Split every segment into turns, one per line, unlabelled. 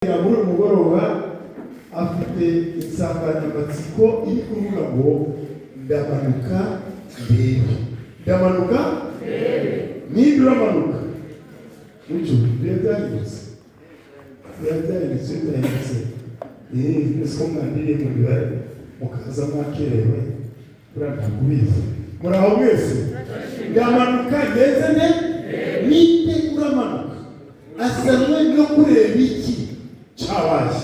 Muri uyu mugoroba afite insanganyamatsiko iri kuvuga ngo "Ndamanuka ndebe, ndamanuka ninde uramanuka?" Mucyo biba byahindutse, biba byahindutse, byahindutse. Mwese ko mwandiriye mu mibare mukaza mwakerewe, buriya ntabwo ubizi. Muri aho mwese, ndamanuka ngeze ne ninde uramanuka? Azanwe no kureba iki cyabaye?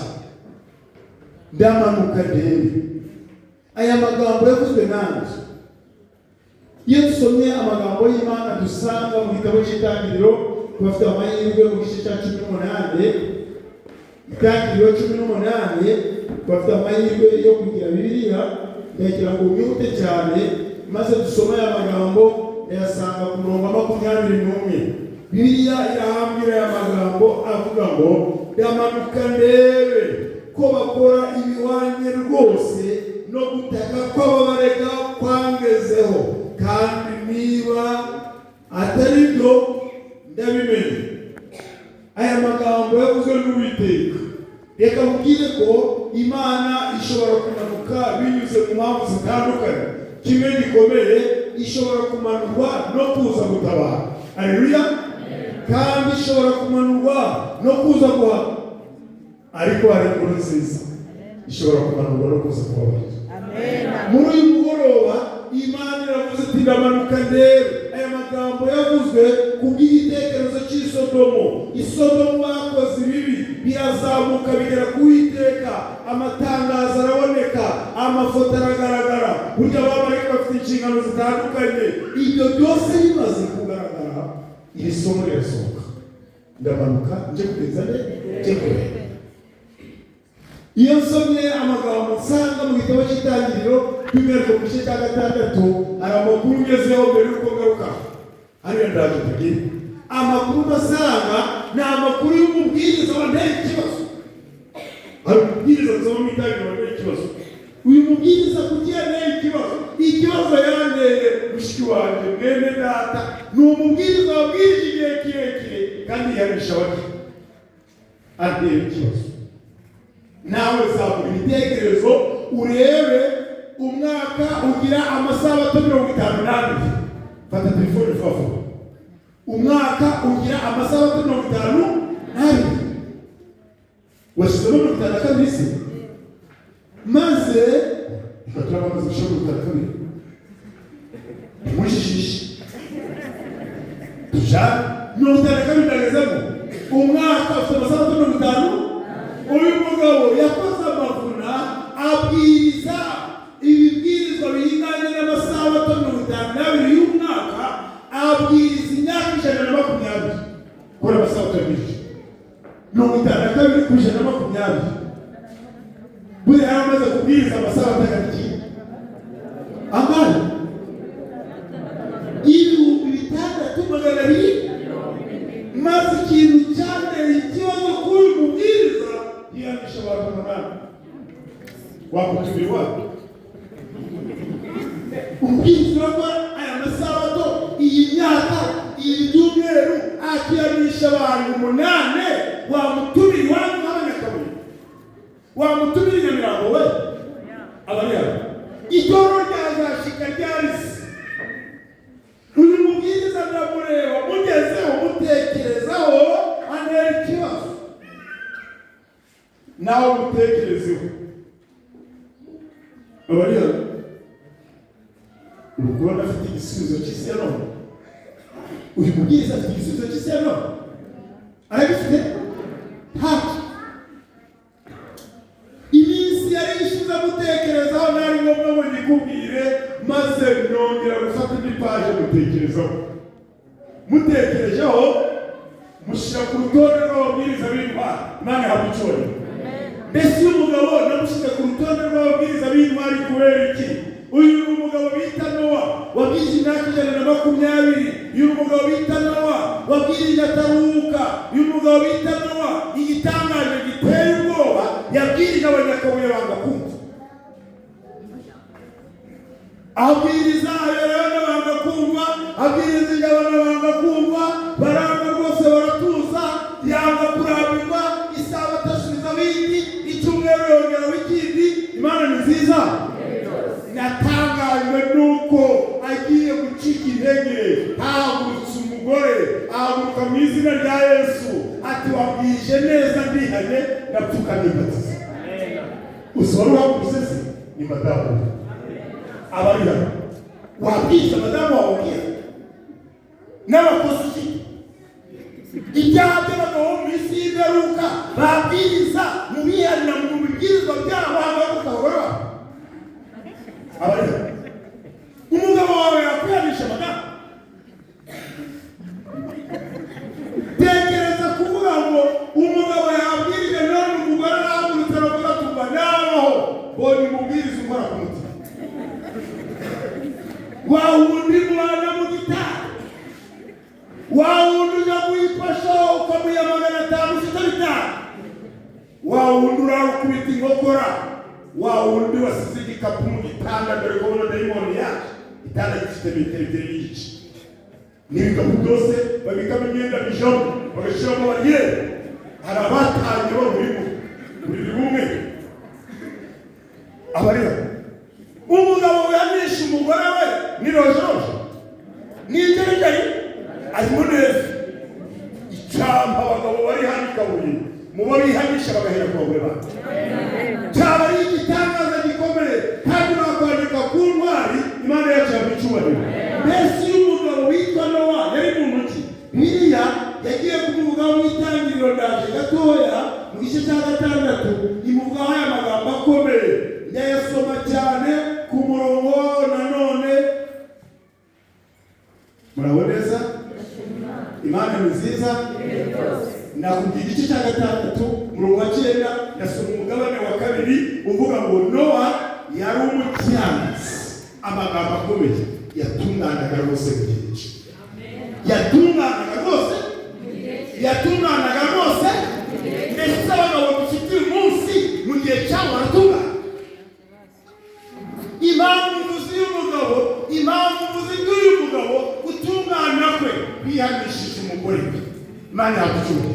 Ndamanuka ndebe. Aya magambo yavuzwe nanjye. Iyo dusomye amagambo y'Imana dusanga mu gitabo cy'Itangiriro, bafite amahirwe, mu gice cya 18, Itangiriro 18, bafite amahirwe yo kugira Bibiliya, ndagira ngo mwihute cyane maze dusome aya magambo. Ndayasanga ku murongo wa 21. Bibiliya irahambira aya magambo avuga ngo: "Ndamanuka ndebe ko bakora ibihwanye rwose no gutaka kw'ababarega kwangezeho, kandi niba atari byo ndabimenye." Aya magambo yavuzwe n'Uwiteka. Reka mubwire ko Imana ishobora kumanuka binyuze mu mpamvu zitandukanye. Kimwe gikomeye, ishobora kumanurwa no kuza gutabara. Aleluya! Kandi ishobora kumanurwa no kuza guhana, ariko hari inkuru nziza: ishobora kumanurwa no kuza kubabarira. Muri uyu mugoroba Imana iravuze iti: "Ndamanuka ndebe." Aya magambo yavuzwe ku bw'igitekerezo cy'isodomo. Isodomo bakoze ibibi, birazamuka bigera ku Witeka, amatangazo araboneka, amafoto aragaragara. Burya abamarayika bafite inshingano zitandukanye. Ibyo byose bimaze kugaragara, iri somo rirasohoka: "Ndamanuka nje kugenza nde? Nje kureba." Iyo nsomye amagambo nsanga mu gitabo cy'Itangiriro, by'umwihariko mu gice cya gatandatu, hari amakuru ngezeho mbere y'uko ngaruka hariya. Ndaje tugire amakuru masanga ni amakuru y'umubwiriza wanteye ikibazo. Hari umubwiriza nsoma mu Itangiriro wanteye ikibazo. Uyu mubwiriza kuki yanteye ikibazo? Ikibazo yanteye, mushiki wanjye, mwene data, ni umubwiriza wabwirije igihe kirekire kandi yihanisha abakire. Antera ikibazo. Nawe zamura ibitekerezo urebe. Umwaka ugira amasabato 52. Fata telefone vuba vuba. Umwaka ugira amasabato 52. Washyizemo 52 se? Maze reka turabamaze gushyira 52, ntimujijishe tujane. 52 ndagezemo. Umwaka ufite amasabato 50. Uyu mugabo yakoze amavuna, abwiriza ibibwirizwa bihinganye n'amasabato 52 y'umwaka, abwiriza imyaka 120. Kora amasabato yabwirije 52 ku 120, buriya yari amaze kubwiriza amasabato angana iki? Angana 6200. Maze ikintu cyanteye ikibazo kuri uyu mubwiriza, yihanisha abantu umunani. Wakutumirwa umubwiriza urakora aya masabato, iyi myaka, iyi byumweru, akihanisha abantu umunani, wamutumira iwanyu nk'Abanyakabuye? Wamutumira i Nyamirambo? We abari hano, itorero ryazashika ryarisi. Uyu mubwiriza ndamureba, mugezeho mutekerezaho, antera ikibazo. Nawe mutekerezeho. Abari hano, uri kubona afite igisubizo cy'isi ya none? Uyu mubwiriza afite igisubizo cy'isi ya none? Aragifite? Ntacyo. Iminsi yari ishize mutekerezaho, ntari ngombwa ngo nyikubwire. Maze nongera gufata indi paje, mutekerezaho, mutekerejeho, mushyira ku rutonde rw'ababwiriza b'intwari. Imana ihabwa icyubahiro. Mbese uyu mugabo namushyize ku rutonde rw'ababwiriza b'intwari kubera iki? Uyu ni umugabo bita Nowa, wabwirije imyaka 120. Uyu ni umugabo bita Nowa, wabwirije ataruhuka. Uyu ni umugabo bita Nowa, igitangaje giteye ubwoba, yabwirije Abanyakabuye banga kumva. Abwiriza Abarabana banga kumva, abwiriza Injabana banga kumva, baranga rwose, baratuza, yanga kurambirwa. Isabato. ibindi, icyumweru yongeraho ikindi. Imana ni nziza. Natangajwe nuko agiye gucika intege, hahagurutse umugore, ahaguruka mu izina rya Yesu, ati: "Wabwije neza, ndihanye, ndapfukamye, mbatiza." Uzi wari uhagurutse se? Ni madamu we. Abari hano, wabwiza madamu wawe ubwira n'abakozi ufite ibyaha by'abagabo mu isi y'imperuka, babwiriza mu biharira mu bibwirizwa byabo, hagaruka abagore babo. Abari hano, umugabo wawe yakwihanisha madamu? Tekereza kuvuga ngo umugabo yabwirije, none umugore arahagurutse aravuga, tumva nabaho mbonye umubwiriza ukora ku mutima wa wundi mwana mu gitari, wa wundi ujya kuyifasha ukamuha 500 ufite 500, wa wundi urara ukubita inkokora, wa wundi wasize igikapu mu gitanda dore ko buno dayimoni yaje, igitanda gifite metero 2.5, n'ibikapu byose babikamo imyenda bijamo, bagashyiramo bariyeri. Hari abatangiye baburimo buriri bumwe. Abarira, umugabo wihanisha umugore we ni rojoroje, ni igerigeri, arimo neza. Icyampa abagabo bari hano i Kabuye mubo bihanisha bagahera ku bagore babo, cyaba ari igitangaza gikomeye, kandi bakwandika ku ntwari. Imana yacu yaba icyubahiro. Mbese iyo umugabo witwa Nowa yari muntu ki? Bibiliya yagiye kumuvugaho mu Itangiriro, ndaje gatoya, mu gice cya 6, imuvugaho aya magambo akomeye. Ndayasoma cyane ku murongo wawo nanone. Muraho neza? Imana ni nziza. Nakubwiye igice cya 6, umurongo wa 9, ndasoma umugabane wa kabiri uvuga ngo Nowa yari umukiranutsi. Amagambo akomeye: yatunganaga rwose mu gihe cye. Yatunganaga rwose, yatunganaga rwose. Mbese abagabo dufite uyu munsi, mu gihe cyabo baratungana? Impamvu mvuze uyu mugabo, impamvu mvuze iby'uyu mugabo, gutungana kwe bihanishije umugore we. Imana yagucyuye.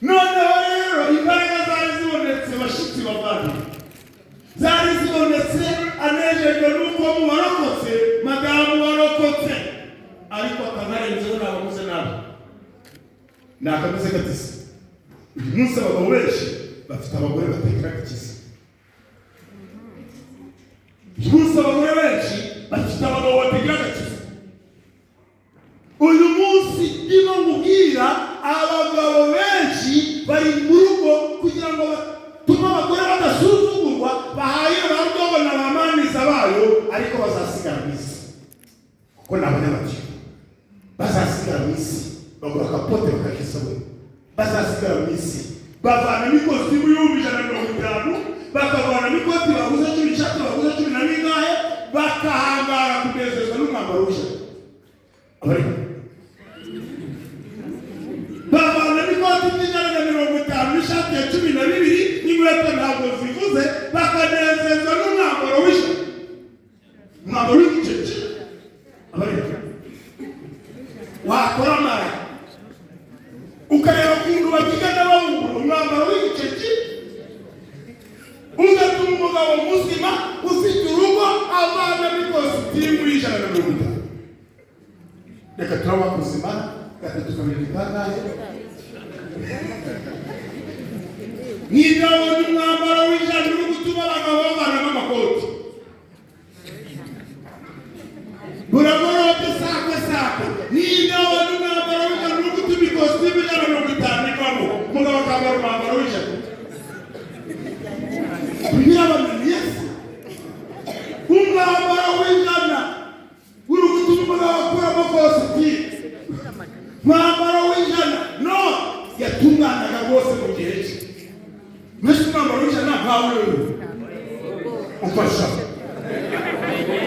Noneho rero imbaraga zari zibonetse, bashitsi bavandimwe, zari zibonetse. Anejejwe n'uko mu warokotse, madamu warokotse, ariko akanarenzeho nabamuze nabi, ni akameze gatisi. Uyu munsi abagabo benshi bafite abagore batekera agakiza. Uyu munsi abagore benshi bafite abagabo batekera agakiza. Uyu munsi ndimo nkubwira, abagabo benshi bari mu rugo kugira ngo batume abagore badasuzugurwa, bahaye ba rwobo na ba maniza bayo, ariko bazasigara mu isi kuko ni abanyamatiku. Bazasigara mu isi bagura akapote bakakisabune. Bazasigara mu isi bavanamo ikositimu y'150,000, bakavanamo ikoti baguze 10, ishati baguze cumi na bingahe, bakahangara kunezezwa n'umwambaro w'ijana. Abariko bavanamo ikoti ry'150 n'ishati ya 12 n'inkweto ntabwo zivuze, bakanezezwa n'umwambaro w'ijana, umwambaro w'igicece. Abariko wakora amara ukareba ukuntu bagigana bawugura, umwambaro w'igicece ugatuma umugabo muzima ufite urugo avanamo ikositimu y'150. Reka turaba kuzima gatatu kabiri kangahe? Nibabona umwambaro w'100 uri gutuma abagabo bavanamo amakoti buragorobye sakwe sakwe. Nibabona umwambaro w'100 uri gutuma ikositimu 150 ivamo, umugabo akambara umwambaro w'100, birabananiye se? Umwambaro w'100 uri gutuma umugabo akuramo kositimu, umwambaro w'100. No yatunganaga rwose mu gihe cye. Mbese umwambaro w'100 ntawe umfasha?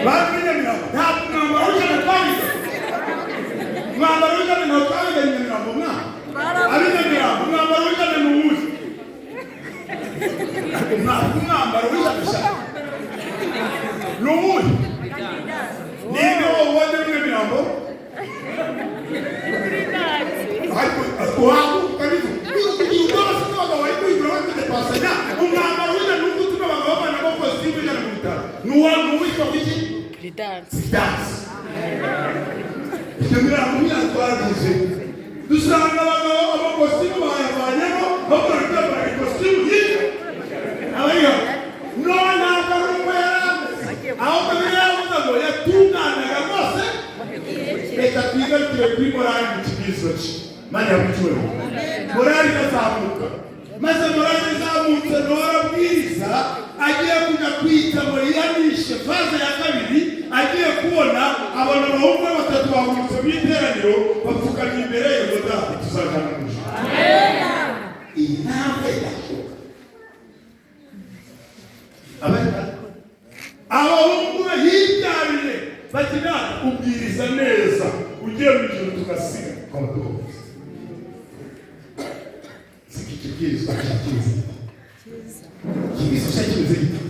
Bantu b'Inyamirambo, ntabwo umwambaro w'100 twabize. Umwambaro w'100 ntabwo twabize Nyamirambo. Mwana ab'Inyamirambo, umwambaro w'100 ni uwuhe? Ntabwo umwambaro w'100 sha ni uwuhe? Ninde wawubonye w'Inyamirambo? Ariko wahaguruka ukabivuga, kugira ubwoba. Afite abagabo
Prudence.
Prudence. Ibyo birango byatwagije, dusanga abagabo amakositimu bayavanyemo, bakora kwambara ikositimu y'ibyo abayo. Nowa ntabwo ari uko yari ameze, ahubwo Bibiliya yavuze ngo yatunganaga rwose. Reka twigarukire kuri morali mu kibwirizwa cye. Mana yabucyuweho, morali irazamuka. Maze morali izamutse, Nowa arabwiriza, agiye kujya kwita ngo yihanishe phase ya kabiri. Agiye kubona, abona abahungu be batatu bahagurutse mu iteraniro, bapfukamye imbere ye ngo: "Data, tuzajyana mu ijuru." Iyi ntambwe irashoboka. Abana, abahungu be yibyariye, bati: "Data, ubwiriza neza, ugiye mu ijuru tugasiga twaba duhomvye." Siko ikibwirizwa cyakimeze gite? Ikibwirizwa cyakimeze gite?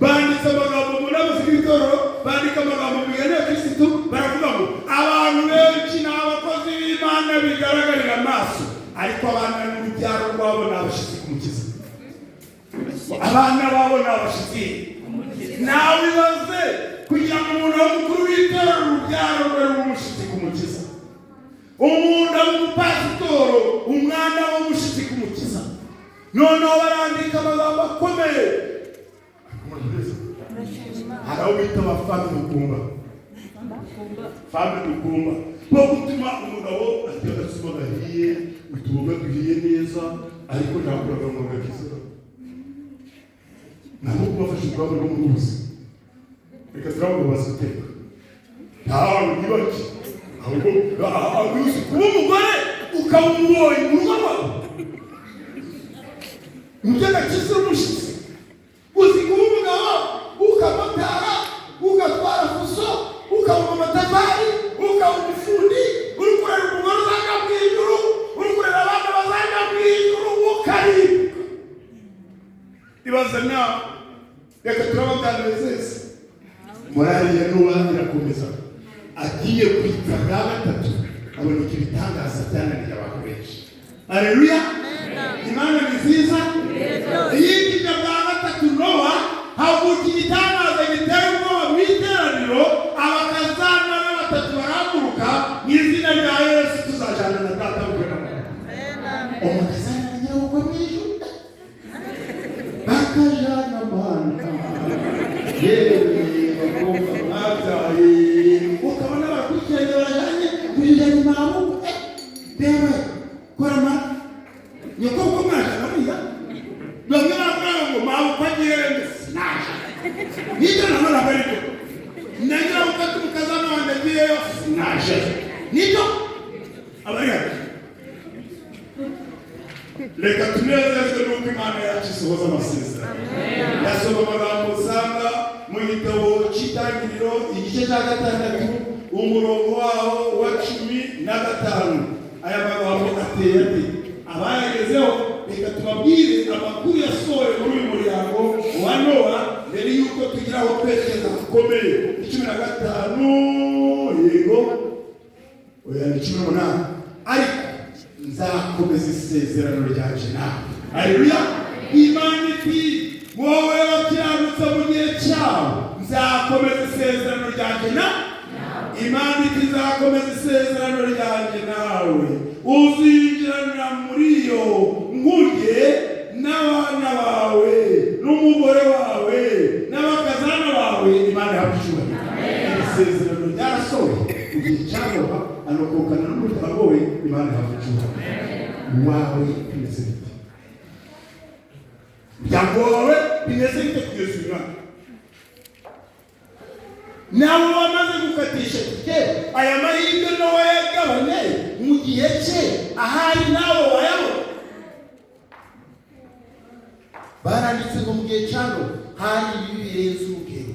Banditse amagambo mu nama z'itorero, bandika amagambo mu migani ya Kirisitu, baravuga ngo abantu benshi ni abakozi b'Imana bigaragarira amaso, ariko abana n'urubyaro rwabo ni abashyitsi ku Mukiza. Abana babo ni abashyitsi. Nawe ibaze kugira ngo umuntu abe umukuru w'itorero, urubyaro rwe rube umushyitsi ku Mukiza, umuntu aba umupasitoro, umwana w'umushyitsi ku Mukiza. Noneho barandika amagambo akomeye. Hari abo bita abafame dukumba, fame dukumba bo gutuma umugabo arya agasuma gahiye, utuboga duhiye neza, ariko ntakuraga ngo agakiza. Ntabwo kubafasha urugamba rwo mu ruzi. Reka turavuga bazi guteka, ntawe ntibake, ahubwo uzi kuba umugore ukaba umuboyi mu rugo rwawe mu by'agakiza umushyitsi. Uzi kuba umugabo ukamotara, ugatwara fuso, ukaba amatafari, ukaba umufundi, uri kurera umugore uzajya mu ijuru, uri kurera abana bazajya mu ijuru, ukaribwa. Ibaze nawe. Reka turaba byanezeza. Morali ya Nowa irakomeza. Agiye kwita bwa gatatu, aboneka ibitangaza byananiye abantu benshi. Aleluya, Imana ni nziza. Yinjije bwa gatatu Nowa, havuka igitangaza giteye ubwoba mu iteraniro. Abakazana be batatu barahaguruka: "Mu izina rya Yesu tuzajyana na data bukwe na mama." Umukazana na nyirabukwe mu ijuru bakajana. Mana yewe, bakobwa mwabyaye, ukabona barakurikiranye, barajyanye kujijana impamvu dewe korama nyoko uko mwajana buriya. Bamwe baravuga ngo mabukwe agiye sinaje, nibyo nabo ntabwo ari byo. Na nyirabukwe ati: "Umukazana wanjye agiyeyo sinaje." Nibyo abari hano. Reka tunezezwe n'uko Imana yacu isohoza amasezerano. Ndasoma amagambo usanga mu gitabo cy'Itangiriro, igice cya 6, umurongo waho wa 15. Aya magambo ateye ate? Abayagezeho, reka tubabwire amakuru yasohoye muri uyu muryango wa Nowa mbere y'uko tugira aho twerekeza hakomeye. 15, yego, oya, ni 18. "Ariko nzakomeza isezerano ryanjye nawe." Aleluya! Imana iti: "Wowe wakiranutse mu gihe cyawe, nzakomeza isezerano ryanjye na." Imana iti: "Nzakomeza isezerano ryanjye nawe, uzinjirana muri iyo nkuge n'abana bawe n'umugore wawe n'abakazana bawe." Imana ihabwa icyubahiro. Iri sezerano ryarasohoye mu gihe cya Nowa, anokokana n'umuryango we. Imana ihabwa icyubahiro. Wawe bimeze bite? Umuryango wawe bimeze bite kugeza uyu mwaka? Nawe wamaze gukatisha tike, aya mahirwe Nowa yagabanye mu gihe cye, ahari nawe wayabona. Baranditse ngo mu gihe cya Nowa hari ibibi birenze urugero,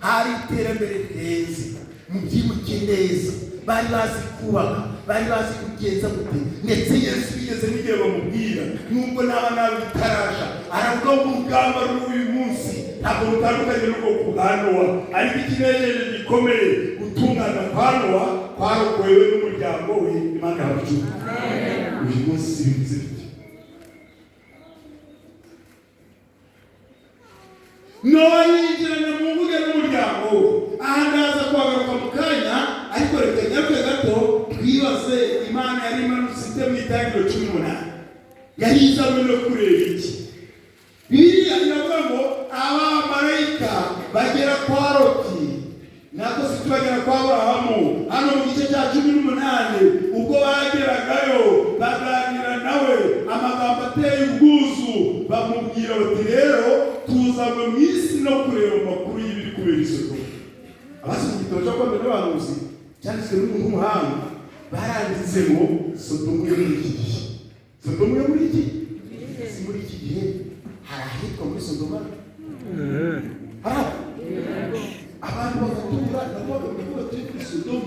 hari iterambere rirenze. Mubyibuke neza, bari bazi kubaka, bari bazi kugenza gute. Ndetse Yesu bigeze n'igihe bamubwira, nubwo naba nawe bitaraja, aravuga ngo urugamba ruri uyu munsi ntabwo rutandukanye n'ubwoko bwa Nowa. Ariko ikinejeje gikomeye, gutungana kwa Nowa kwarokoyewe n'umuryango we. Imana yacu, uyu munsi bimeze bite? Nowa yinjirana mu mbuga n'umuryango we. Aha ndaza kuhagaruka mu kanya, ariko reka nyaruke gato twibaze: Imana yari imanutse ite mu Itangiriro 18? Yari izanywe no kureba iki? Bibiliya iravuga ngo abamarayika bagera kwa Loti, nako si bagera kwa Aburahamu hano mu gice cya 18. Ubwo bageragayo baganira nawe amagambo ateye ubwuzu, bamubwira bati: "Rero tuzanywe mu isi no kureba amakuru y'ibiri kubera i Sodomu." Abazi mu gitabo cyo kwemera n'abahanuzi cyanditswe n'umuntu w'umuhanga, baranditse ngo Sodomu yo muri iki gihe, Sodomu yo muri iki, si muri iki gihe, hari ahitwa muri Sodoma, hari abantu bagatura nabo bakavuga batuye kuri Sodomu,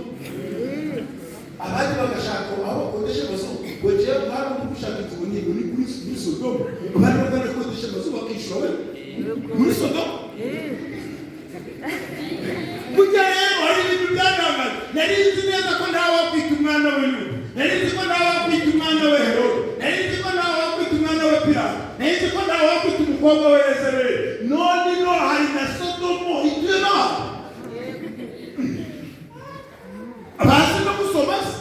abandi bagashaka aho bakodesha amazu, ngo jewe hano ndi gushaka inzu, ngo ni kuri muri Sodomu. Abandi bakanakodesha amazu bakishyura we muri Sodomu. Burya rero hari ibintu byantangaje. Nari nzi neza ko ntawakwita umwana we Yuda, nari nzi ko ntawakwita umwana we Herode, nari nzi ko ntawakwita umwana we Pilato, nari nzi ko ntawakwita umukobwa we Yezebeli. None no hari na Sodomu ituye n'abantu bazi no gusoma se.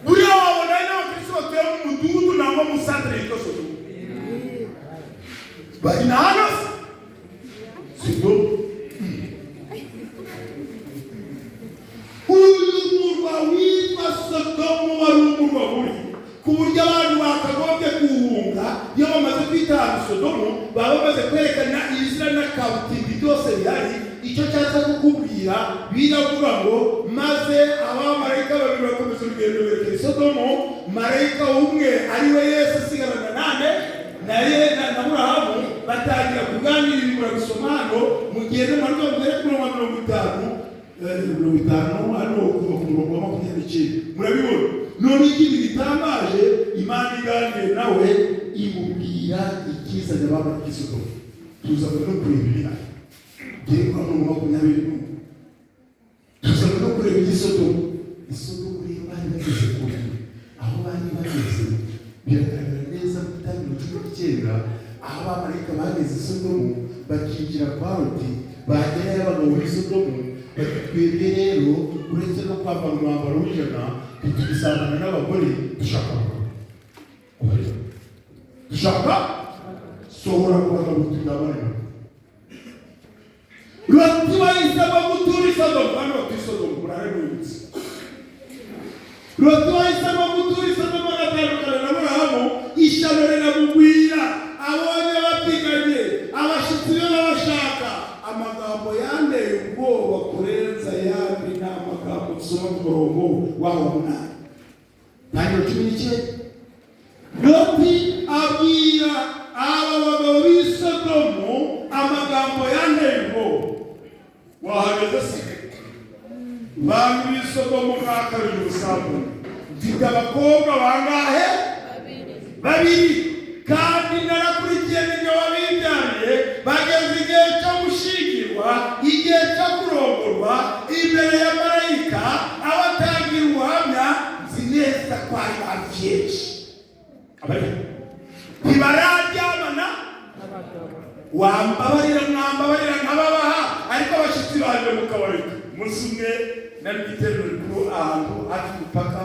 Buriya wabona hari n'abakristo batuye mu mudugudu nangwa mu santere yitwa Sodomu, bari na hano se Sodomu. Uyu murwa witwa Sodomu wari umurwa mubi ku buryo abantu bakagombye kuwuhunga. Iyo bamaze kwitanga Sodomu, baba bamaze kwerekana izina n'akabutindi byose bihari. Icyo cyaza kukubwira, biravuga ngo maze abamarayika babiri bakomeza urugendo berekera i Sodomu. Marayika umwe, ari we Yesu, asigarana nande? Na ye na Aburahamu. Batangira kuganira. Ibi murabisoma hano, mugende manuka mugere ku murongo wa 50, 50 hano, kuva ku murongo wa 29, murabibona. None ikindi gitangaje, Imana iganiriye nawe imubwira ikizanye abamarayika i Sodomu: "Tuzanywe no kureba ibihari." Ngiye kwa murongo 21: "Tuzanywe no kureba iby'isodomu." Isodomu rero bari bageze kure. Aho bari bageze biragaragara neza mu Itangiriro 19, aho abamarayika bageze i Sodomu bakinjira kwa Loti. Bagerayo, abagabo b'i Sodomu bati: "Twebwe rero uretse no kwambara umwambaro w'ijana, ntitugisambana n'abagore, dushaka abagabo, dushaka sohora ku bagabo turyamane nabo." Loti bahisemo gutura i Sodomu. Hano batuye i Sodomu, murahemutse. Loti wahisemo gutura i Sodomu agatandukana na Aburahamu, ishyano riramugwira. Abonye bapiganye, abashyitsi be babashaka. Amagambo yanteye ubwoba kurenza ayandi ni amagambo dusoma ku murongo waho 8, Tangiro 19. Loti abwira aba bagabo b'i Sodomu amagambo yanteye ubwoba. Wahageze se? "Bantu b'i Sodomu, mwakabije ubusambanyi. Mfite abakobwa bangahe? Babiri. Kandi narakurikiye n'ibyo wabibyariye, bageze igihe cyo gushyingirwa, igihe cyo kurongorwa. Imbere ya marayika abatangira ubuhamya, nzi neza ko ari ba vierge, ntibararyamana. Wambabarira, mwambabarira nkababaha, ariko abashyitsi banjye mukabareka." Umunsi umwe nari mu iteraniro rikuru ahantu hafi y'umupaka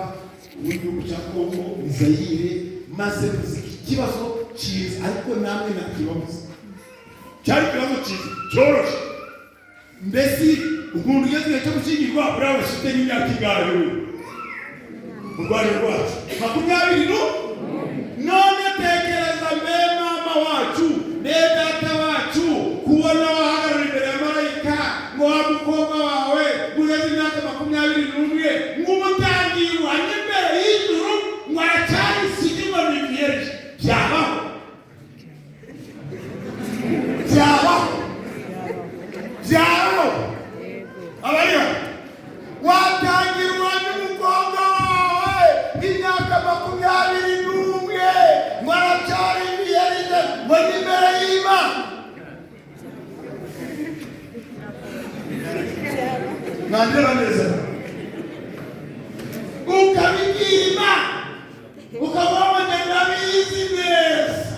w'igihugu cya Kongo ni Zayire, maze kuzika ikibazo cyiza, ariko namwe ntakibabuza. Cyari ikibazo cyiza cyoroshye. Mbese umuntu ugeze igihe cyo gushyingirwa buriya bafite n'imyaka ingahe we mu Rwanda rwacu? 20. No none tekereza, mbe mama wacu, mbe data wacu, kubona wahagarara imbere ya marayika ngo wa mukobwa wawe ugeze imyaka 21, ngo umutangiye ubuhamya imbere y'ijuru ngo aracyari isugi, ngo ni vierge. Byabaho? Byabaho? Byabaho? Abariho watangira ubuhamya umukobwa wawe imyaka 21 ngo aracyari vierge, ngo ni imbere y'Imana? Mwandeba neza, ukabibwira Imana, ukavuga ngo ndabizi neza.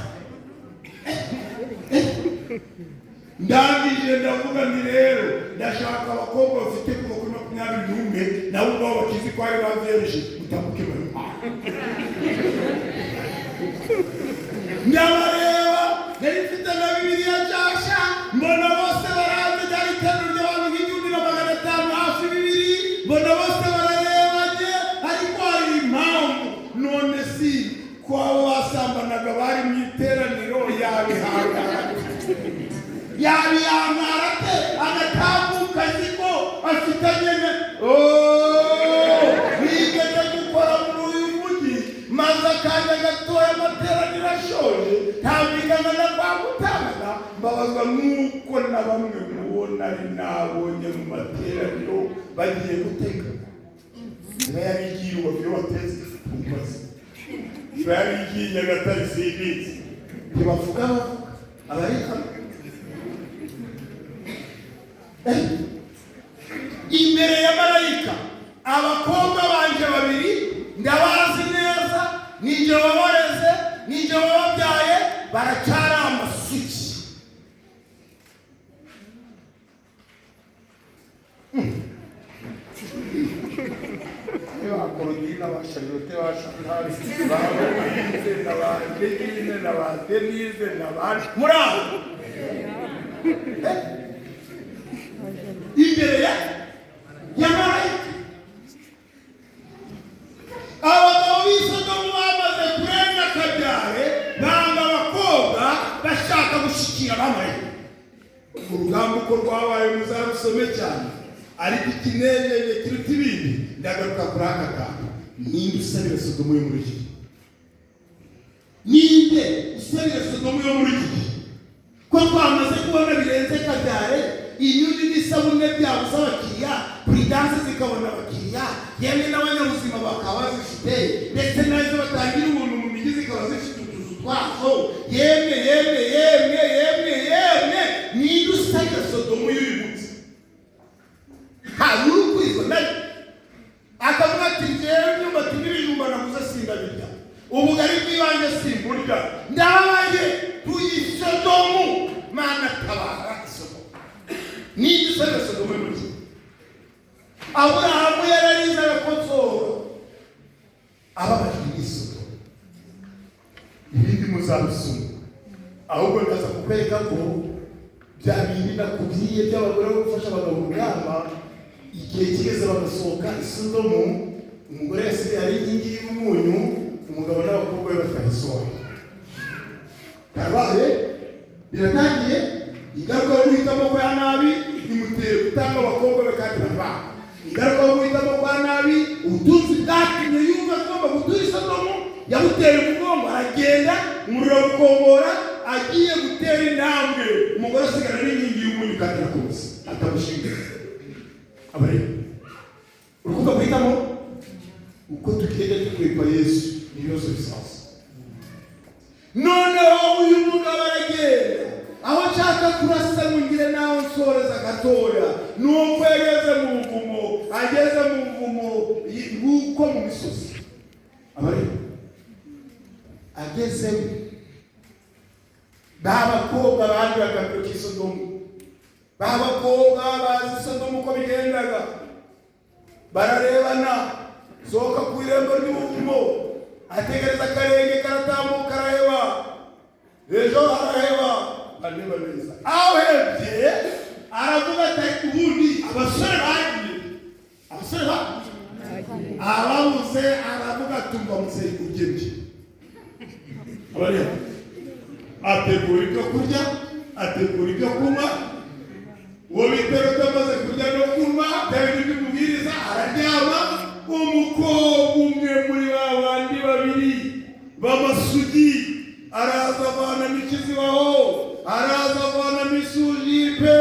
Ndangije ndavuga nti: "Rero Ndashaka abakobwa bafite kuva kuri 21, nabo ubwabo bakizi ko ari ba vierge, mutambuke bari. Ndabareba, nari mfite na Bibiliya nshyashya, mbona bose baranze. Ryari iteraniro ry'abantu nk'1500, hafi 2000. Mbona bose bararebanye, ariko hari impamvu. None si ko abo basambanaga bari mu iteraniro, yabihangara, yabihangara ate agatambuka azi ko afitanye na bigeze gukora muri uyu mujyi? Maze akanya gatoya amateraniro ashoje, ntambikana na kwa gutanga. Mbabazwa nuko na bamwe mubo nari nabonye mu materaniro bagiye guteka. Niba yari igiye Rubavu iyo bateze kumbaza, niba yari igiye Nyagatare simbizi, ntibavuga, bavuga abari hano imbere ya marayika. Abakobwa banje babiri ndabazi neza, nijye wabareze, nijye wababyaye, baracyari amasugi. Ba Korodina, ba Charlotte, ba Chantal, ba Louise na ba Regine na ba Denise na ba muri aho imbere ya marayika. Abagabo b'i Sodomu bamaze kurenga akabyare, banga abakobwa bashaka gushyikira abamarayika. Urugamba uko rwabaye muzarusome cyane, ariko ikinejeje kiruta ibindi, ndagaruka kuri aka kantu: ninde usabira Sodomu yo muri iki gihe? Ninde usabira Sodomu yo muri iki gihe, ko twamaze kubona birenze kabyare, inyuni n'isabune byabuze abakiriya, Prudence zikabona abakiriya, yemwe n'abanyabuzima bakaba bazifite, ndetse nazo batangira ubuntu mu mijyi zikaba zifite utuzu twazo? Yemwe, yemwe, yemwe, yemwe, yemwe, ninde usabira Sodomu y'uyu munsi? Nta uri nayo akavuga ati: "Njyewe imyumbati n'ibijumba naguze sindabirya, ubugari bw'ibanze simburya, ndabaye tuyisodomu. Mana tabara isodomu." Ninde usabira Sodomu y'uyu munsi? Aburahamu yararize arakosora, ababajwe n'isodomu. Ibindi muzabisoma, ahubwo ndaza kukwereka ko bya bindi nakubwiye by'abagore bo gufasha abagabo urugamba, igihe kigeze bagasohoka i Sodomu, umugore yasigaye ari inkingi y'umunyu, umugabo n'abakobwa be batayisohoye. Karabaye, biratangiye. Ingaruka yo guhitamo kwa nabi imuteye gutanga abakobwa be kandi barabaha. Ingaruka yo guhitamo kwa nabi, ubutunzi bwatumye yumva agomba gutura i Sodomu, yabuteye umugongo aragenda, umuriro gukongora, agiye gutera intambwe, umugore asigara n'inkingi y'umunyu kandi arakomeza atamushinga. Abareba urukundo guhitamo, uko tugenda dukwepa Yesu, ibibazo bisaza. Noneho uyu mugabo aragenda. Aho nshaka kurasa ngo ngire naho nsoreza gatoya, nuko yageze mu buvumo. Ageze mu buvumo, nguko mu misozi, abareba agezemo, ba bakobwa bandi bakambiro k'isodomu, ba bakobwa bazi Sodomu uko bigendaga, bararebana. Sohoka ku irembo ry'ubuvumo, ategereza akarenge karatambuka, araheba, ejo araheba, areba neza. Ahebye aravuga ati: "Ubundi abasore bagiye, abasore ababuze." Aravuga ati: "Umva muzeyi, ugemye." Abareba ategura ibyo kurya, ategura ibyo kunywa. Uwo bita amaze kurya no kunywa bya bintu by'umubwiriza, araryama. Umukobwa umwe muri ba bandi babiri b'amasugi araza, avanamo ikizibaho, araza avanamo isujipe,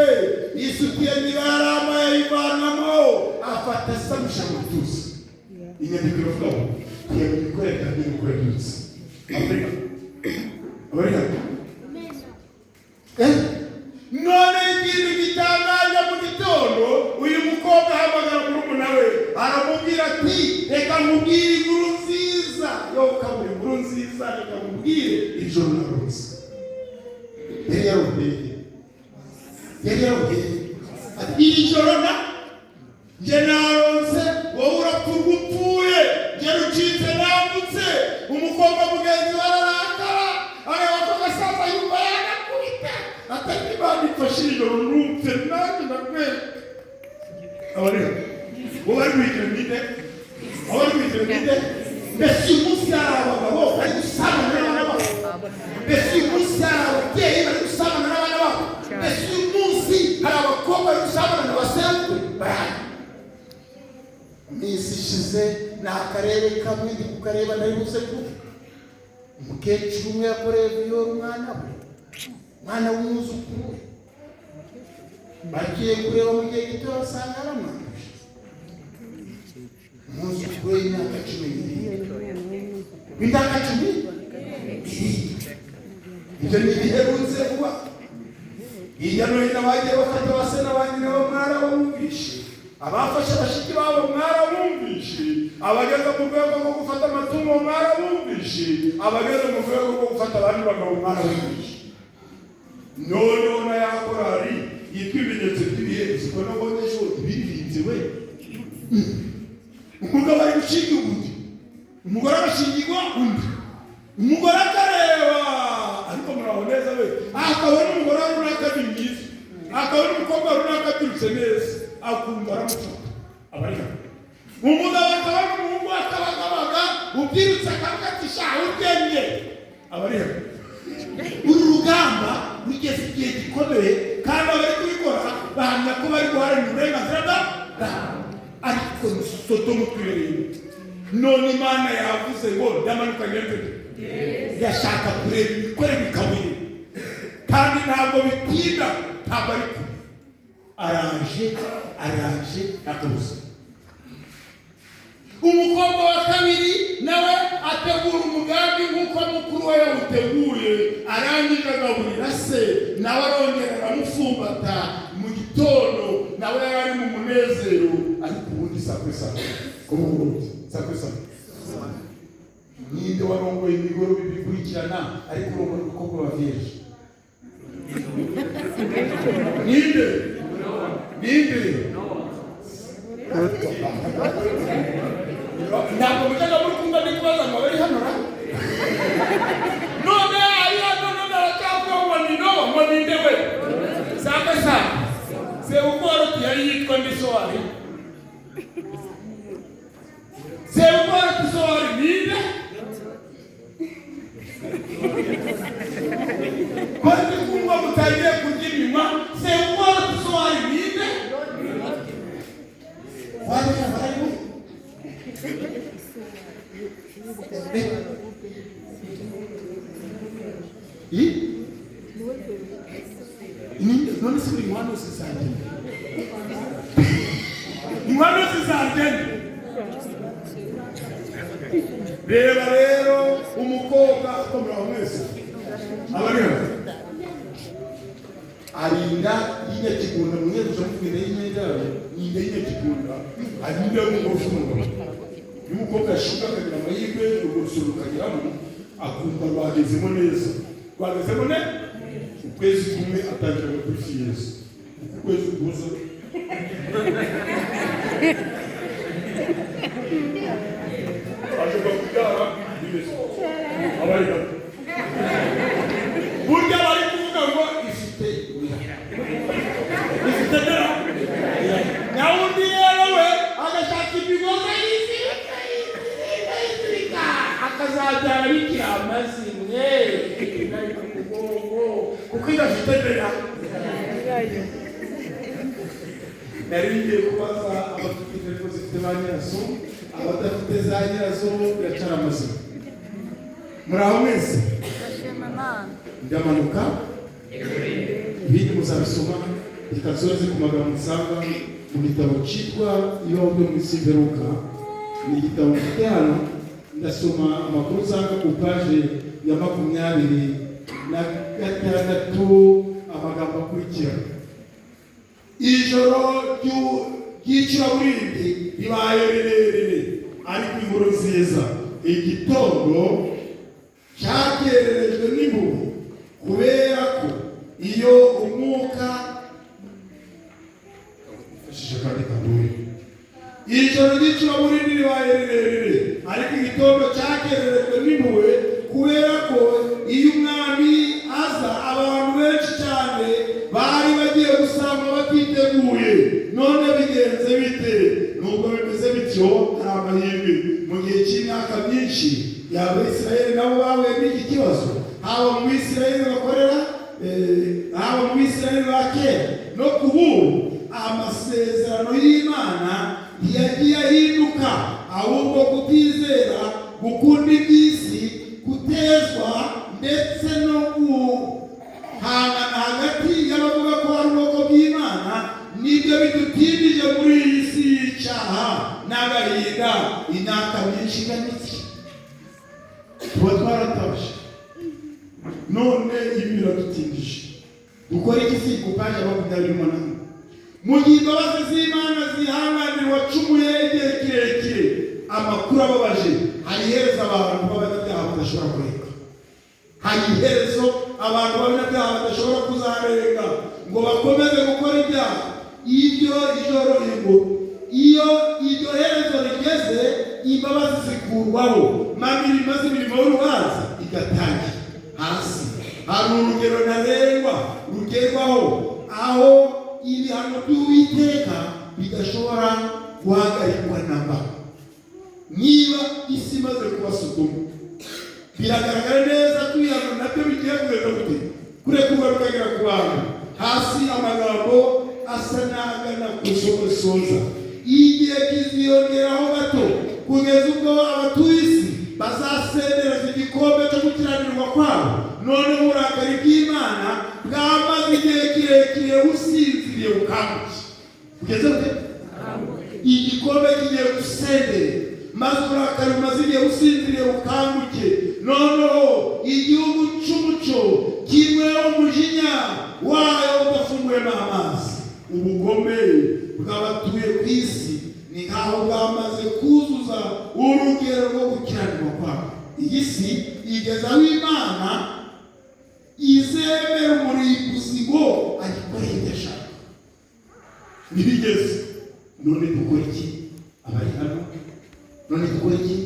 isutiye niba yari ayivanamo, afata asamusha mu gituza. Inyandiko iravuga ngo ntiyamenya uko yatangiye n'uko yabyutse. Afurika abari hano. None ikintu gitangaje, mu gitondo uyu mukobwa ahamagara murumuna we, aramubwira ati: "Reka nkubwire inkuru nziza." Yo kabura inkuru nziza: "Reka nkubwire, ijoro narose." Yari yaruheye, yari yaruheye. Ati: Iri joro na njye naronse, wowe urapfa upfuye, njye rucitse nambutse. Umukobwa mugenzi we ararakara, areba ko gasaza yumva yanakubita, atari Imana ifashe iri joro nupfe nanjye ndakwereka. Abariho bo bari guhitira ninde? Abo bari guhitira ninde? Mbese uyu munsi hari abagabo bari gusambana n'abana babo? Mbese uyu munsi hari ababyeyi bari gusambana n'abana babo? Mbese uyu munsi hari abakobwa bari gusambana na basekuru? Barahari. Iminsi ishize ni akarere kamwe ndi kukareba, nari buze kuba umukecuru umwe yakoreye viol umwana we, umwana w'umwuzukuru we. Bagiye kureba mu gihe gito basanga yaramwanduje umwuzukuru we w'imyaka 17, w'imyaka 17. Ibyo ni ibiherutse vuba. Hirya no hino bagiye bafata ba se na ba nyina bo mwarabumvishe, abafashe bashiki babo mwarabumvishe, abageze mu rwego rwo gufata amatungo mwarabumvishe, abageze mu rwego rwo gufata abandi bagabo mwarabumvishe. Noneho na ya korari yitwa Ibimenyetso by'Ibihe, siko nabonye ejo ibiririnze we. Umugabo ari gushinga undi, umugore agashingirwa undi, umugore akareba, ariko muraho neza we, akabona umugore runaka ni mwiza, akabona umukobwa runaka abyirutse neza, akumva aramufata. Abari hano, umugabo akabona umuhungu akabagabaga ubyirutse, akavuga ati: "Sha ubwenge." Abari hano, uru rugamba rugeze igihe gikomeye, kandi abari kubikora bahamya ko bari guharanira uburenganzira bwabo, ariko ni Sodomu twibereyemo. None Imana yavuze ngo ndamanuka ngende, yashaka kureba imikorere ikabuye, kandi ntabwo bitinda, ntabwo ari kure, araje, araje akabuza. Umukobwa wa kabiri nawe ategura umugambi nk'uko mukuru we yawuteguye. Arangije agaburira se, nawe arongera aramufumbata. Mu gitondo nawe yari ari mu munezero. Ariko ubundi sakwe sakwe kubundi sakwe sakwe, ninde warongoye imigoroba ibiri ikurikirana ariko urongora umukobwa wa vierge? Ninde? Ninde? Ntabwo mujyaga muri kumva ndi kubaza ngo bari hano ra? None ari hano, none aracyavuga ngo ni Nowa, ngo ninde we? Sakwe sakwe, sebukwe wa Loti yari yitwa ndi? Sowari. Sebukwe wa Loti Sowari ninde? Ko ndi kumva mutangiye kurya inyuma? Sebukwe wa Loti Sowari ninde? Wari barimo. I? None se buri inkwano zizagenda? Inkwano zizagenda. Reba rero umukobwa akomera mwese abariho arinda y'inyakigunda mu nteko zo y'imyenda inda y'inyakigunda, arinda y'umugore umugabo. Iyo umukobwa ashinga akagira amahirwe, urwo rusoro rukageramo, akumva rwagezemo neza, rwagezemo ne ukwezi kumwe, atangira kuri fiyezi uku kwezi kuza ashobora kubyara bimeze. Abari gato burya bari kuvuga ngo ifite ifite dera. Nawe undi rero we agashaka imigozi ayizirika, ayizirika, ayizirika, akazabyara bikiri amazimwe kuko idafite dera. Nari ngiye kubaza abafite intego zifite ba nyirazo, abadafite za nyirazo biracara amazima. Muri aho mwese, ndamanuka, ibindi muzabisoma. Reka nsoreze ku magambo nsanga mu gitabo cyitwa Ibibaho byo mu isi mperuka. Ni igitabo mfite hano. Ndasoma amakuru usanga ku paje ya 26, amagambo akurikira: "Ijoro ry'icuraburindi ribaye rirerire, ariko inkuru nziza, igitondo cyakererejwe n'impuhwe, kubera ko iyo umwuka Haba mu Bisirayeli bakorera, haba mu Bisirayeli ba kera no ku bubu, amasezerano y'Imana ntiyagiye ahinduka, ahubwo kutizera, gukunda iby'isi, gutezwa ndetse no guhangana hagati y'abavuga ko ari ubwoko bw'Imana nibyo bidutindije muri iyi si y'icyaha n'agahinda imyaka myinshi ingana iki. Tuba twaratashe, none ibi biradutindije. Dukora iki si? Ku paji ya 28: mu gihe imbabazi z'Imana zihanganira uwacumuye igihe kirekire, amakuru ababaje, hari iherezo abantu b'abanyabyaha badashobora kureka. Hari iherezo abantu b'abanyabyaha badashobora kuzarenga ngo bakomeze gukora ibyaha. Ibyo ijoro ngo iyo iryo herezo rigeze, imbabazi zikurwaho, maze imirimo y'urubanza igatangira. Hasi hari urugero ntarengwa rugerwaho aho ibihano by'Uwiteka bidashobora guhagarikwa namba. Niba isi imaze kuba Sodomu, biragaragara neza ko ibihano nabyo bigiye kugenda gute? Kurekurwa bikagera ku bantu. Hasi amagambo asa n'agana ku isoza: igihe kiziyongeraho gato kugeza ubwo abatuye isi bazasendereza igikombe cyo gukiranirwa kwabo. None uburakari bw'Imana bwamaze igihe kirekire businziriye bukanguke. Kugeza gute? Igikombe kigiye gusendera, maze uburakari bumaze igihe businziriye bukanguke. Noneho igihugu cy'umucyo kimwe umujinya wayo udafunguyemo amazi. Ubugome bw'abatuye ku isi ni nk'aho bwamaze kuzuza urugero rwo gukiranirwa kwabo. Iyi si igeze aho Imana izemera umurimbuzi ngo ayikorere ibyo ashaka. Ntibigeze. None dukora iki, abari hano? None dukora iki?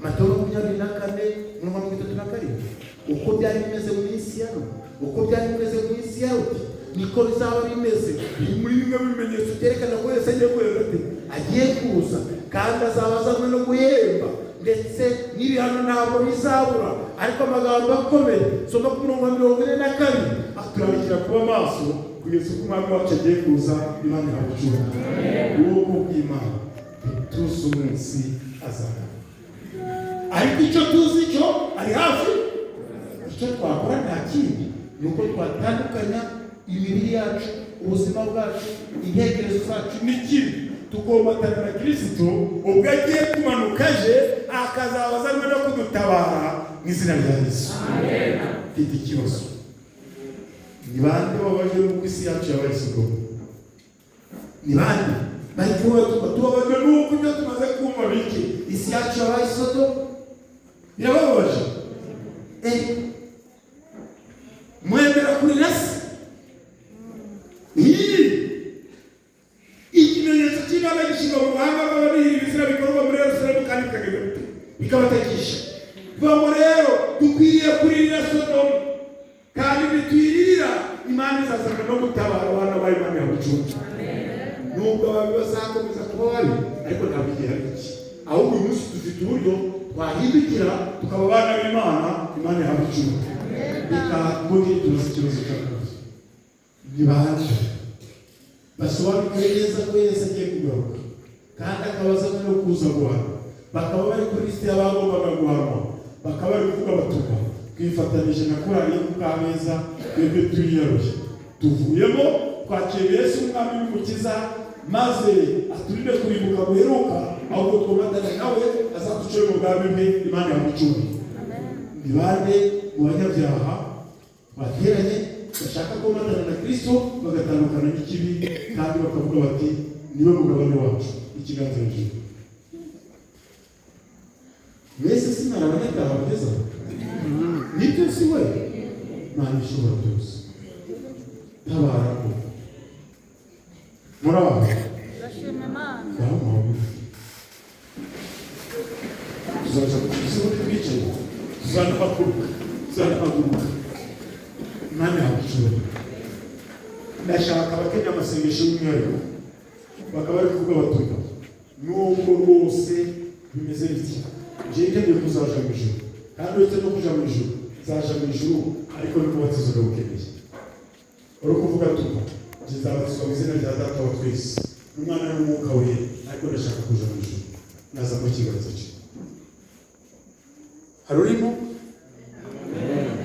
Matayo 24, umurongo 37: uko byari bimeze mu minsi ya Nowa, uko byari bimeze mu minsi ya Loti, niko bizaba bimeze. Biri muri bimwe mu bimenyetso byerekana ko Yesu agiye kuza, ati agiye kuza, kandi azaba azanywe no guhemba, ndetse n'ibihano ntabwo bizabura. Ariko amagambo akomeye, soma ku murongo wa 42, aturarikira kuba maso kugeza ubwo Umwami wacu agiye kuza. Imana irabucura ubwoko bw'Imana. Tuzi umunsi azagaruka, ariko icyo tuzi cyo, ari hafi. Icyo twakora nta kindi, ni uko twatandukanya imibiri yacu, ubuzima bwacu, intekerezo zacu n'ikibi, tukomatana na Kirisito ubwo agiye kumanuka aje, akazaba azanywe no kudutabara mu izina rya Yesu. Mfite ikibazo: ni bande babajwe n'uko isi yacu yabaye Sodomu? Ni bande bari kuba tubabajwe n'uko ibyo tumaze kumva bike, isi yacu yabaye Sodomu? Birababaje. Mwemera kurira se? Iyi ikimenyetso cy'Imana gishyirwa mu buhanga bw'ababihira ibizira bikorwa muri Yerusalemu, kandi bikageza bite? Bikabatakisha. Bivuga ngo rero dukwiriye kuririra Sodomu, kandi nituyirira, Imana izazana no gutabara abana ba Imana ya bucucu. Nubwo ababi bazakomeza kuba babi, ariko ntabwo igihe ari iki, ahubwo uyu munsi dufite uburyo twahindukira tukaba abana b'Imana. Imana ya bucucu. Reka mbongere tubaze ikibazo cya kabiri: ni bande basobanukiwe neza ko Yesu agiye kugaruka, kandi akaba azanywe no kuza guhanwa, bakaba bari kuri lisite y'abagombaga guhanwa, bakaba bari kuvuga batuka twifatanije na korali yo ku Kabeza, twebwe turiyaruye, tuvuyemo, twakiriye Yesu Umwami n'Umukiza, maze aturinde kurimbuka guheruka, ahubwo twomatane nawe, azaducire mu bwami bwe? Imana yamucunga. Ni bande mu banyabyaha bateranye bashaka komatana na Kristo, bagatandukana n'ikibi, kandi bakavuga bati niwe mugabane wacu? Ikiganza hejuru. Mwese sinari abanyabyaha bageze aho? Nibyo si we? Imana ishobora byose, tabara ko muri aho.
Turashima Imana.
Ngaho muhaguruke, tuzaza ubundi twicaye, tuzanahaguruka, tuzanahaguruka. Imana yagucura. Ndashaka abakenya amasengesho y'umwihariko, bakaba bari kuvuga batuka nubwo rwose bimeze bitya, njyewe nkeneye kuzaja mu ijuru, kandi uretse no kuja mu ijuru Nzaja mu ijuru, ariko n'umubatizo ndawukeneye. Uri kuvuga tuba nzabatizwa mu izina rya Data wa twese n'Umwana n'Umwuka Wera, ariko ndashaka kuja mu ijuru. Naza mu kiganza cye. Hari urimo?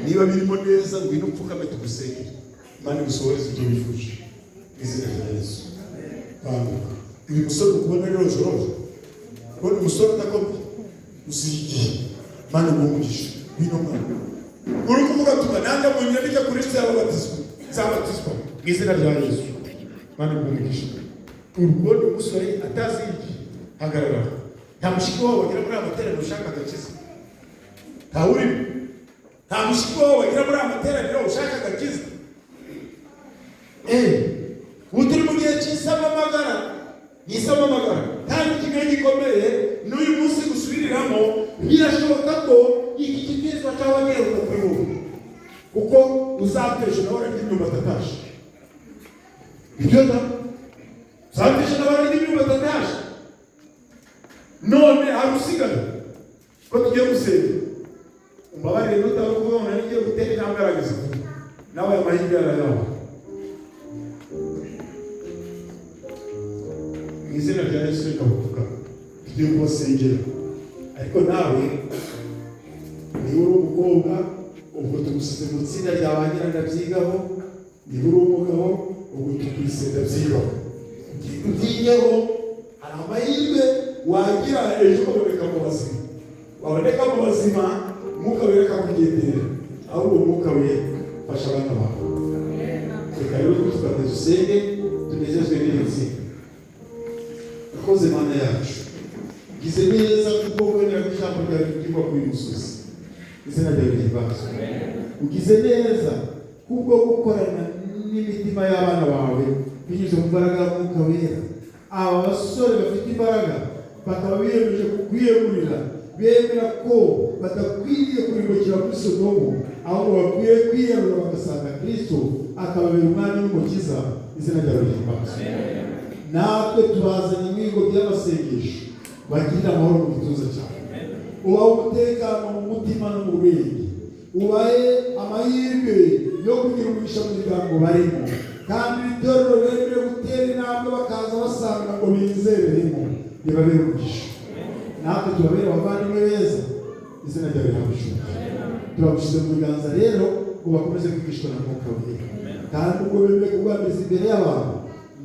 Niba birimo neza, ngwino upfukame tugusengere, Imana igusohoreze ibyo wifuje mu izina rya Yesu. Banguka. Uyu musore uri kubona rero joroje, kubona umusore udakomeye uziye igihe. Imana iguhe umugisha. Ngwino mwana. Uri kuvuga tuba nanjye mu nyandiko kuri se yababatizwa, nzabatizwa mu izina rya Yesu. Imana iguhe umugisha. Uri kubona umusore atazi igihe. Hagarara. Nta mushiki wawe wagira muri aya materaniro ushaka agakiza? Ntawe urimo? Nta mushiki wawe wagira muri aya materaniro ushaka agakiza? Ubu turi mu gihe cy'isamamagara, ni isamamagara, kandi kimwe gikomeye n'uyu munsi gusubiriramo. Birashoboka ko iki kibwirizwa cyaba giheruka kuri wowe, kuko uzatesha nawe ararya imyumbati atashe. Ibyo da uzatesha nawe ararya imyumbati atashe. None hari usigaye ko tugiye gusenga? Umbabarire, nutaba kuvuga ngo nari ngiye gutera intambwe, arageze vuba nawe, aya mahirwe yarayawe. Mu izina rya Yesu, reka bavuga tugiye kubasengera. Ariko nawe niba uri umukobwa, ubwo tugusize mu itsinda rya ba nyirandabyigaho. Niba uri umugabo, ubwo tukwise ndabyigaho. Ubyigeho, hari amahirwe wagira ejo ukaboneka mu bazima. Waboneka mu bazima, Umwuka Wera akakugenderera. Ahubwo Umwuka Wera, fasha abana bawe. Reka rero dufate dusenge, tunezezwe n'iri tsinda. Urakoze Mana yacu, gize neza kuko wemera ko ijambo ryawe rivugirwa kuri uyu musozi. Izina ryawe rihimbazwe. Ugize neza kubwo gukorana n'imitima y'abana bawe binyuze mu mbaraga y'Umwuka Wera. Aba basore bafite imbaraga bakaba biyemeje kukwiyegurira, bemera ko badakwiriye kurimbukira kuri Sodomu, ahubwo bakwiye kwiyarura bagasanga Kristo akababera umwami n'umukiza. Izina ryawe rihimbazwe. Natwe tubazanye imihigo by'amasengesho, bagirire amahoro mu gituza cyawe, ubahe umutekano mu mutima no mu bwenge, ubahe amahirwe yo kugira umugisha mu miryango barimo, kandi iri torero bemerewe gutera intambwe bakaza basanga ngo bizereremo, ribabere umugisha. Natwe tubabere abavandimwe beza. Izina ryawe rihabwe. Turagushyize mu biganza rero ngo bakomeze kwigishwa na Mwuka Wera, kandi ubwo bemeye kuguhamiriza imbere y'abantu,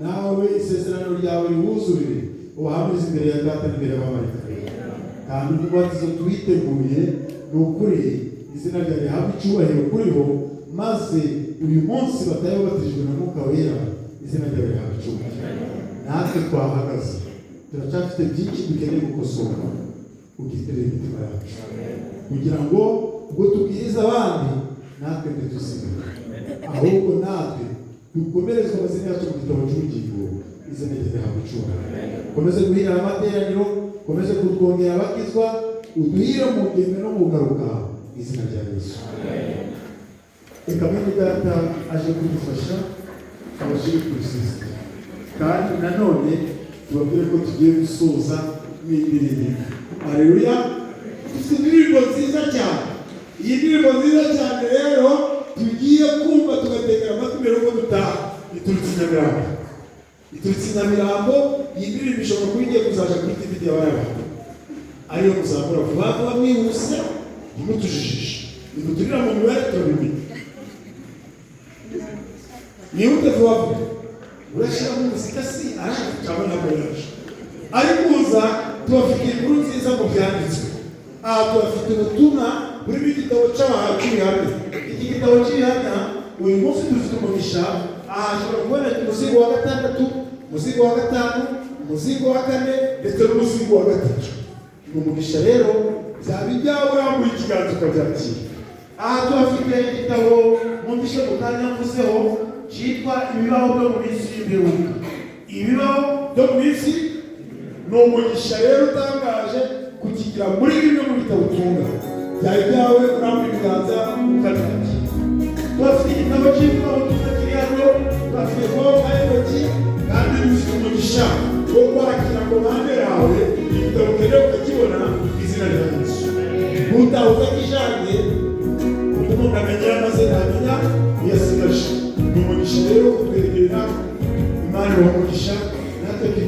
nawe isezerano ryawe riwuzurire, ubahamirize imbere ya Data n'imbere y'abamarayika. Kandi umubatizo tuwiteguye. Ni ukuri, izina ryawe rihabwe icyubahiro kuri bo, maze uyu munsi bataye babatijwe na Mwuka Wera. Izina ryawe rihabwe icyubahiro. Natwe twahagaze, turacyafite byinshi dukeneye gukosora. Ugiterere imitima yacu kugira ngo ubwo tubwiriza abandi natwe ntitusigare, ahubwo natwe dukomerezwe amazina yacu mu gitabo cy'ubugingo. Izina ryawe rihabwe icyubahiro. Ukomeze guhira amateraniro, ukomeze kutwongera abakizwa, uduhire mu ngendo no mu ngaruka, mu izina rya Yesu. Reka mwene Data aje kudufasha abashyire ku rusisiro, kandi nanone tubabwire ko tugiye gusoza n'indirimbo. Aleluya! Dufite indirimbo nziza cyane. Iyi ndirimbo nziza cyane rero tugiye kumva tugategera amatwi mbere yuko dutaha, iturutse i Nyamirambo, iturutse i Nyamirambo. Iyi ndirimbo ishobora kuba igiye kuzaja kuri DVD y'abana, ariyo muzamura vuba vuba mwihuse, ntimutujijishe. Nimuturira mu mibare turabimenya. Mwihute vuba vuba. Urashyiramo umuzika si araje cyangwa ntabwo yaje? Ariko uza tubafitiye inkuru nziza mu byanditswe. Aha tubafite ubutumwa burimo igitabo cy'ibihamya. Iki gitabo cy'ibihamya, uyu munsi dufite umugisha. Aha hashobora kuboneka umuzingo wa gatandatu, umuzingo wa gatanu, umuzingo wa kane, ndetse n'umuzingo wa gatatu. Ni umugisha rero, byaba ibyawe urambuye ikiganza ukabyakira. Aha tuhafite igitabo mwumvishe mu kanya mvuzeho, cyitwa Ibibaho byo mu minsi y'imperuka. Ibibaho byo mu minsi ni umugisha rero utangaje kukigira muri bimwe mu bitabo utunga. Byaba ibyawe urambuye ibiganza ukabyakira. Tuhafite igitabo cy'ivugabutumwa kiri hano, tuhafite konka y'intoki, kandi dufite umugisha wo kwakira komande yawe. Igitabo ukeneye ukakibona, izina rya Yesu. Utaha utakijanye.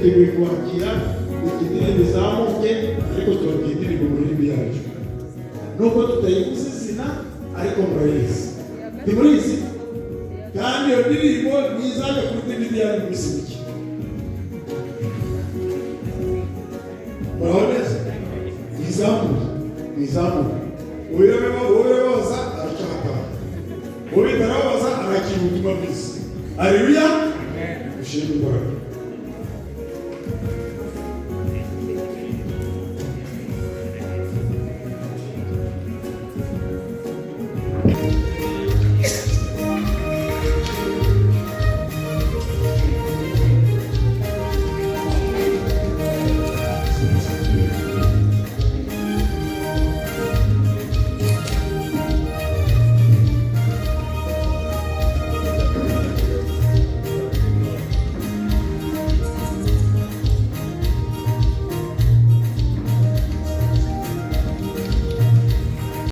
Twiteguye kubakira. Reka indirimbo izamuke, ariko tubabwira indirimbo mu rurimi yacu, nubwo tutayivuze izina, ariko murayizi, ntimurizi? Kandi iyo ndirimbo ntizajya kuri DVD yanyu mu minsi mike. Muraho neza. Mwizamure, mwizamure. Uwirababaza aracahataha, ubitarabaza arakira ubutumwa bwiza. Aleluya, dushime imbaraga.